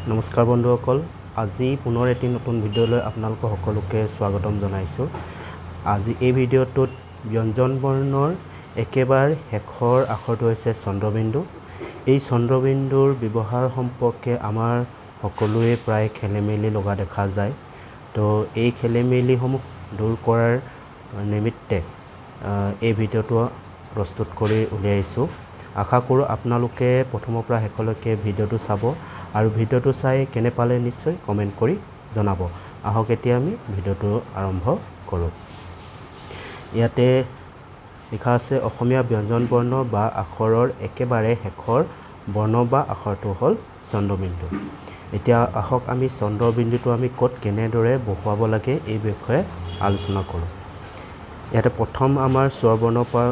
নমস্কাৰ বন্ধুসকল, আজি পুনৰ এটি নতুন ভিডিঅ'লৈ আপোনালোকক সকলোকে স্বাগতম জনাইছোঁ। আজি এই ভিডিঅ'টোত ব্যঞ্জন বৰ্ণৰ একেবাৰে শেষৰ আখৰটো হৈছে চন্দ্ৰবিন্দু। এই চন্দ্ৰবিন্দুৰ ব্যৱহাৰ সম্পৰ্কে আমাৰ সকলোৱে প্ৰায় খেলি মেলি লগা দেখা যায়। তো এই খেলি মেলিসমূহ দূৰ কৰাৰ নিমিত্তে এই ভিডিঅ'টো প্ৰস্তুত কৰি উলিয়াইছোঁ। আশা কৰোঁ আপোনালোকে প্ৰথমৰ পৰা শেষলৈকে ভিডিঅ'টো চাব আৰু ভিডিঅ'টো চাই কেনে পালে নিশ্চয় কমেণ্ট কৰি জনাব। আহক এতিয়া আমি ভিডিঅ'টো আৰম্ভ কৰোঁ। ইয়াতে লিখা আছে, অসমীয়া ব্যঞ্জন বৰ্ণ বা আখৰৰ একেবাৰে শেষৰ বৰ্ণ বা আখৰটো হ'ল চন্দ্ৰবিন্দু। এতিয়া আহক আমি চন্দ্ৰবিন্দুটো আমি ক'ত কেনেদৰে বহুৱাব লাগে এই বিষয়ে আলোচনা কৰোঁ। ইয়াতে প্ৰথম আমাৰ স্বৰবৰ্ণৰ পৰা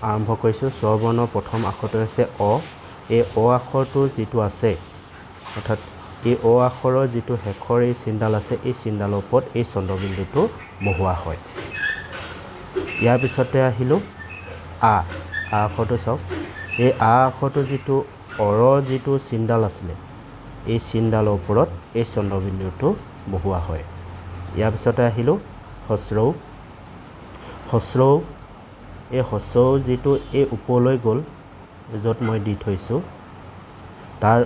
আৰম্ভ কৰিছোঁ। স্বৰবৰ্ণৰ প্ৰথম আখৰটো হৈছে অ। এই অ আখৰটো যিটো আছে, অৰ্থাৎ এই অ আখৰৰ যিটো শেষৰ এই চিনডাল আছে, এই চিনডালৰ ওপৰত এই চন্দ্ৰবিন্দুটো বহুওৱা হয়। ইয়াৰ পিছতে আহিলোঁ আ। আ আখৰটো চাওক, এই আ আখৰটো যিটো অৰ যিটো চিনডাল আছিলে, এই চিনডালৰ ওপৰত এই চন্দ্ৰবিন্দুটো বহুওৱা হয়। ইয়াৰ পিছতে আহিলোঁ হস্ৰৌ। হস্ৰৌ, এই হস্ৰৌ যিটো এই ওপৰলৈ গ'ল, য'ত মই দি থৈছোঁ, তাৰ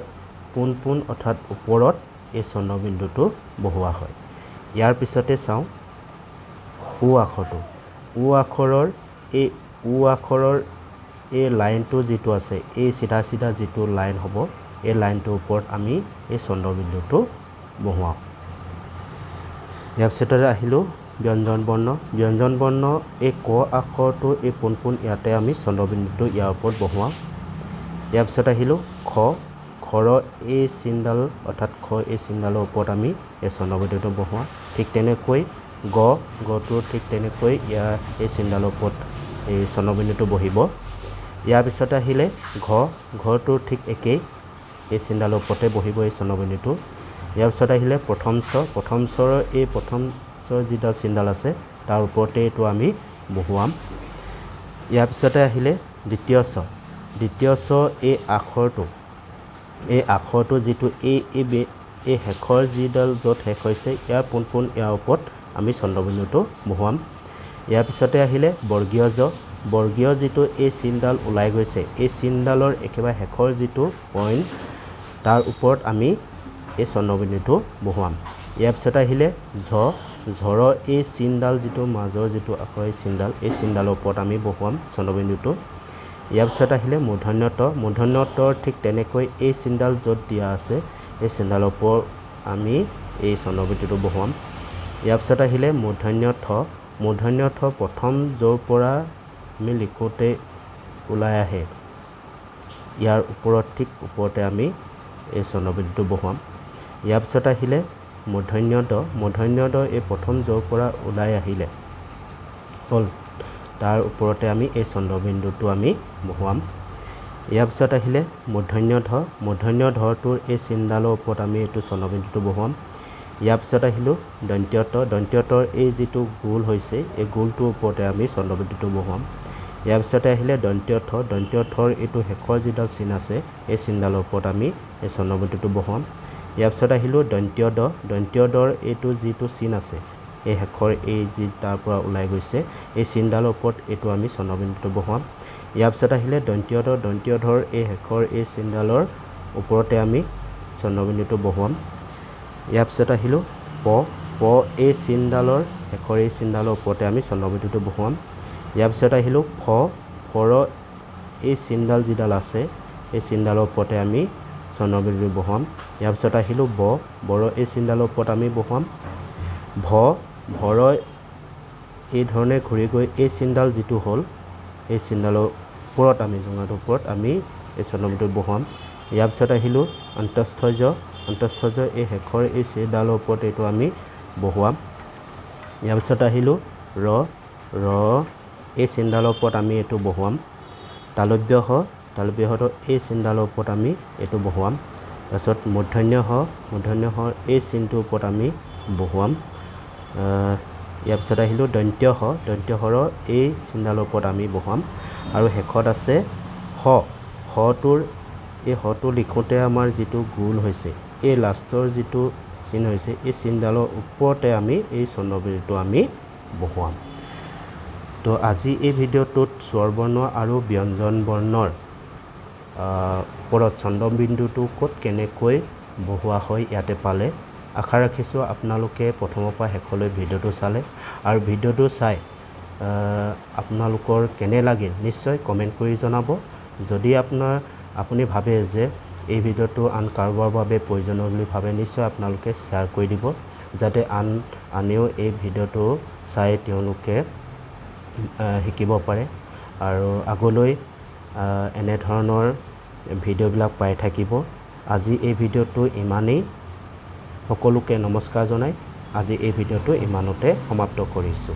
পোন পোন অৰ্থাৎ ওপৰত এই চন্দ্ৰবিন্দুটো বহুওৱা হয়। ইয়াৰ পিছতে চাওঁ উ আখৰটো। উ আখৰৰ এই উ আখৰৰ এই লাইনটো যিটো আছে, এই চিধা চিধা যিটো লাইন হ'ব, এই লাইনটোৰ ওপৰত আমি এই চন্দ্ৰবিন্দুটো বহুৱাওঁ। ইয়াৰ পিছতে আহিলোঁ ব্যঞ্জন বৰ্ণ। ব্যঞ্জন বৰ্ণ এই ক আখৰটো এই পোন পোন ইয়াতে আমি চন্দ্ৰবিন্দুটো ইয়াৰ ওপৰত বহুৱাওঁ। ইয়াৰ পিছত আহিলোঁ খ। খৰ এই চিনডাল অৰ্থাৎ খ এই চিনডালৰ ওপৰত আমি এই চন্দ্ৰবিন্দুটো বহুৱাওঁ। ঠিক তেনেকৈ গ, গটো ঠিক তেনেকৈ ইয়াৰ এই চিনডালৰ ওপৰত এই চন্দ্ৰবিন্দুটো বহিব। ইয়াৰ পিছত আহিলে ঘ। ঘটো ঠিক একেই, এই চিনডালৰ ওপৰতে বহিব এই চন্দ্ৰবিন্দুটো। ইয়াৰ পিছত আহিলে প্ৰথম চ। প্ৰথম চৰ এই প্ৰথম চ যিডাল চিনডাল আছে, তাৰ ওপৰতে এইটো আমি বহুৱাম। ইয়াৰ পিছতে আহিলে দ্বিতীয় চ। দ্বিতীয় চ এই আখৰটো, এই আখৰটো যিটো এই এই এই শেষৰ যিডাল য'ত শেষ হৈছে, ইয়াৰ পোন পোন ইয়াৰ ওপৰত আমি চন্দ্ৰবিন্দুটো বহুৱাম। ইয়াৰ পিছতে আহিলে বৰ্গীয় জ। বৰ্গীয় যিটো এই চিনডাল ওলাই গৈছে, এই চিনডালৰ একেবাৰে শেষৰ যিটো পইণ্ট, তাৰ ওপৰত আমি এই চন্দ্ৰবিন্দুটো বহুৱাম। ইয়াৰ পিছত আহিলে ঝ। ঝৰ এই চিনডাল যিটো মাজৰ যিটো আখৰ এই চিনডাল, এই চিনডালৰ ওপৰত আমি বহুৱাম চন্দ্ৰবিন্দুটো। ইয়াৰ পিছত আহিলে মূৰ্ধন্য ত। মূৰ্ধন্য তৰ ঠিক তেনেকৈ এই চিনডাল য'ত দিয়া আছে, এই চিনডালৰ ওপৰত আমি এই চন্দ্ৰবিন্দুটো বহুৱাম। ইয়াৰ পিছত আহিলে মূৰ্ধন্য থ। মূৰ্ধন্য থ প্ৰথম য'ৰ পৰা আমি লিখোঁতে ওলাই আহে, ইয়াৰ ওপৰত ঠিক ওপৰতে আমি এই চন্দ্ৰবিন্দুটো বহুৱাম। ইয়াৰ পিছত আহিলে মূৰ্ধন্য দ। মূৰ্ধন্য দ এই প্ৰথম য'ৰ পৰা ওলাই আহিলে হ'ল, তাৰ ওপৰতে আমি এই চন্দ্ৰবিন্দুটো আমি বহুৱাম। ইয়াৰ পিছত আহিলে মূৰ্ধন্য ধ। মূৰ্ধন্য ধটোৰ এই চিনডালৰ ওপৰত আমি এইটো চন্দ্ৰবিন্দুটো বহুৱাম। ইয়াৰ পিছত আহিলোঁ দন্ত্য ত। দন্ত্য তৰ এই যিটো গোল হৈছে, এই গোলটোৰ ওপৰতে আমি চন্দ্ৰবিন্দুটো বহুৱাম। ইয়াৰ পিছতে আহিলে দন্ত্য থ। দন্ত্য থৰ এইটো শেষৰ যিডাল চিন আছে, এই চিনডালৰ ওপৰত আমি এই চন্দ্ৰবিন্দুটো বহুৱাম। ইয়াৰ পিছত আহিলোঁ দন্ত্য দ। দন্ত্য দৰ এইটো যিটো চিন আছে, এই শেষৰ এই যি তাৰ পৰা ওলাই গৈছে, এই চিনডালৰ ওপৰত এইটো আমি চন্দ্ৰবিন্দুটো বহুৱাম। ইয়াৰ পিছত আহিলে দন্ত্য দ। দন্ত্য ধৰ এই শেষৰ এই চিনডালৰ ওপৰতে আমি চন্দ্ৰবিন্দুটো বহুৱাম। ইয়াৰ পিছত আহিলোঁ প। প এই চিনডালৰ শেষৰ এই চিনডালৰ ওপৰতে আমি চন্দ্ৰবিন্দুটো বহুৱাম। ইয়াৰ পিছত আহিলোঁ ফ। ফৰ এই চিনডাল যিডাল আছে, এই চিনডালৰ ওপৰতে আমি চন্দ্ৰবিন্দু বহুৱাম। ইয়াৰ পিছত আহিলোঁ ব। বৰ এই চিনডালৰ ওপৰত আমি বহুৱাম। ভ। ভৰ এই ধৰণে ঘূৰি গৈ এই চিনডাল যিটো হ'ল, এই চিনডালৰ ওপৰত আমি জোঙাটোৰ ওপৰত আমি এই চন্দ্ৰবিন্দু বহুৱাম। ইয়াৰ পিছত আহিলোঁ অন্তস্থ জ। অন্তস্থ জ এই শেষৰ এই চিনডালৰ ওপৰত এইটো আমি বহুৱাম। ইয়াৰ পিছত আহিলোঁ ৰ। ৰ এই চিনডালৰ ওপৰত আমি এইটো বহুৱাম। তালব্য হ। তালব্য হটো এই চিনডালৰ ওপৰত আমি এইটো বহুৱাম। তাৰপিছত মূৰ্ধন্য হ। মূৰ্ধন্য হ এই চিনটোৰ ওপৰত আমি বহুৱাম। ইয়াৰ পিছত আহিলোঁ দন্ত্য হ। দন্ত্য হৰ এই চিনডালৰ ওপৰত আমি বহুৱাম। আৰু শেষত আছে হ। হটোৰ এই হটো লিখোঁতে আমাৰ যিটো গোল হৈছে, এই লাষ্টৰ যিটো চিন হৈছে, এই চিনডালৰ ওপৰতে আমি এই চন্দ্ৰবিন্দুটো আমি বহুৱাম। তো আজি এই ভিডিঅ'টোত স্বৰবৰ্ণ আৰু ব্যঞ্জন বৰ্ণৰ ওপৰত চন্দ্ৰবিন্দুটো ক'ত কেনেকৈ বহুৱা হয় ইয়াতে পালে। আশা ৰাখিছোঁ আপোনালোকে প্ৰথমৰ পৰা শেষলৈ ভিডিঅ'টো চালে আৰু ভিডিঅ'টো চাই আপোনালোকৰ কেনে লাগিল নিশ্চয় কমেণ্ট কৰি জনাব। যদি আপুনি ভাবে যে এই ভিডিঅ'টো আন কাৰোবাৰ বাবে প্ৰয়োজনীয় বুলি ভাবে, নিশ্চয় আপোনালোকে শ্বেয়াৰ কৰি দিব, যাতে আনেও এই ভিডিঅ'টো চাই তেওঁলোকে শিকিব পাৰে আৰু আগলৈ এনেধৰণৰ ভিডিঅ'বিলাক পাই থাকিব। আজি এই ভিডিঅ'টো ইমানেই। সকলোকে নমস্কাৰ জনাই আজি এই ভিডিঅ'টো ইমানতে সমাপ্ত কৰিছোঁ।